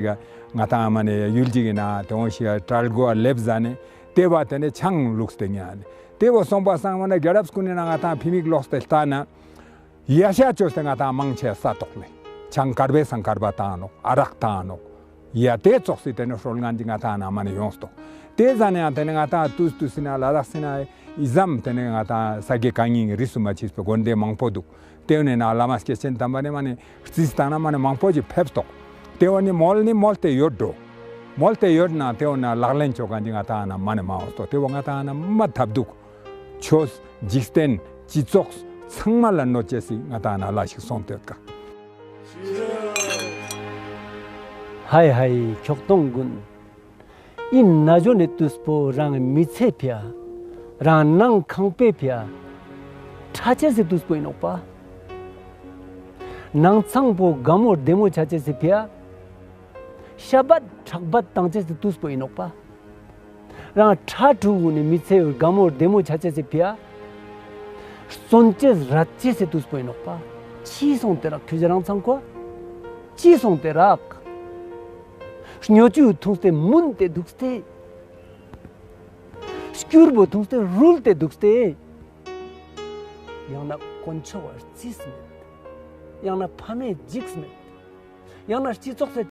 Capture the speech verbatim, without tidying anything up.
ང་ཏང་མ་ནེ་ཡུལ་ཅིག་ཨིན་ན་ཏེ་འོ་ཞིག་གྲལ་གོ་ལེབ་ཟ་ནེ་ཏེ་བ་ཏེ་ནེ་ཆང་ལུགས་ཏེ་ཉན། ཏེ་བོ་སོང་པ་སང་མ་ནེ་རྒྱལ་རབས་གུན་ནི་ནང་ང་ཏང་ཕི་མིག་ལོགས་ཏེ་ལྟ་ན། ཡ་ཤ་ཅོས་ཏེ་ང་ཏང་མང་ཆེ་ས་ཏོག་ལེ། ཆང་དཀར་པོའི་སང་དཀར་པ་ཏང་ནོག། ཨ་རག་ཏང་ནོག། ཡ་ཏེ་ཙོགས་སི་ཏེ་ནེ་སྲོལ་ངན་ཅིག་ང་ཏང་ནང་མ་ནེ་ཡོངས་ཏོག། ཏེ་ཟ་ནེ་ཡང་ཏེ་ནེ་ང་ཏང་ཏུས་ཏུས་སི་ན་ལ་དྭགས་སི་ན་ཨི་ཙམ་ཏེ་ནེ་ང་ཏང་ས་དགེ་བཀའ་རྙིང་རིས་སུ་མ་ཆད་པའི་དགོན་སྡེ་མང་པོ་འདུག། ཏེ་བོ་ནི་ན་བླ་མ་སྐྱེས་ཆེན་དམ་པ་ནི་མ་ནེ་རྩིས་བཏང་ན་མ་ནེ་མང་པོ་ཅིག་ཕེབས་ཏོག། ཏེ་བོ་ནི་མོལ་ནི་མོལ་ཏེ་ཡོད་འགྲོ། མོལ་ཏེ་ཡོད་ན་ཏེ་བོ་ན་ལག་ལེན་ཅོ་ཁན་ཅིག་ང་ཏང་ནང་མ་ནེ་མ་ཡོངས་ཏོག། ཏེ་བོ་ང་ཏང་ནང་མ་ཐབས་སྡུག། ཆོས་འཇིག་རྟེན་སྤྱི་ཚོགས་ཚང་མ་ལ་གནོད་ཅེས་སི་ང་ཏང་ནང་ལ་ཞིག་སོང་སྟེ་ཡོད་ཀ། ཧའི་ཧའི་ཁྱོག་ཐོང་གུན། ཨིན་ན་ཞོ་ནེ་ཏུས་པོ་རང་མི་ཚེ་ཕིའ། རང་ནང་ཁང་པའི་ཕིའ། ཁྲ་ཅེས་སི་ཏུས་པོ་ཨིན་ནོག་པ། ནང་ཚང་པོ་གའ་མོ་རྡེ་མོ་ཆ་ཅེས་སི་ཕིའ། ཤ་བད་ཁྲག་བད་ཏང་ཅེས་སི་ཏུས་པོ་ཨིན་ནོག་པ། རང་ཁྲ་ཕྲུ་གུ་ནི་མི་ཚེ་གའ་མོ་རྡེ་མོ་ཆ་ཅེས་སི་ཕིའ། སོན་ཅེས་རད་ཅེས་སི་ཏུས་པོ་ཨིན་ནོག་པ། ཅི་སོང་སྟེ་རག་ཁྱོ་ཞ་རང་ཚང་ཀོ། ཅི་སོང་སྟེ་རག། སྨྱོ་ཅུ་ཐུངས་ཏེ་མུན་ཏེ་དུགས་ཏེ། སྐྱུར་པོ་ཐུངས་ཏེ་རུལ་ཏེ་དུགས་ཏེ། ཡང་ན་དཀོན་མཆོག་ག་རྩིས་མེད། ཡང་ན་ཕ་མའེ་འཇིགས་མེད། ཡང་ན་སྤྱི་ཚོགས་སི་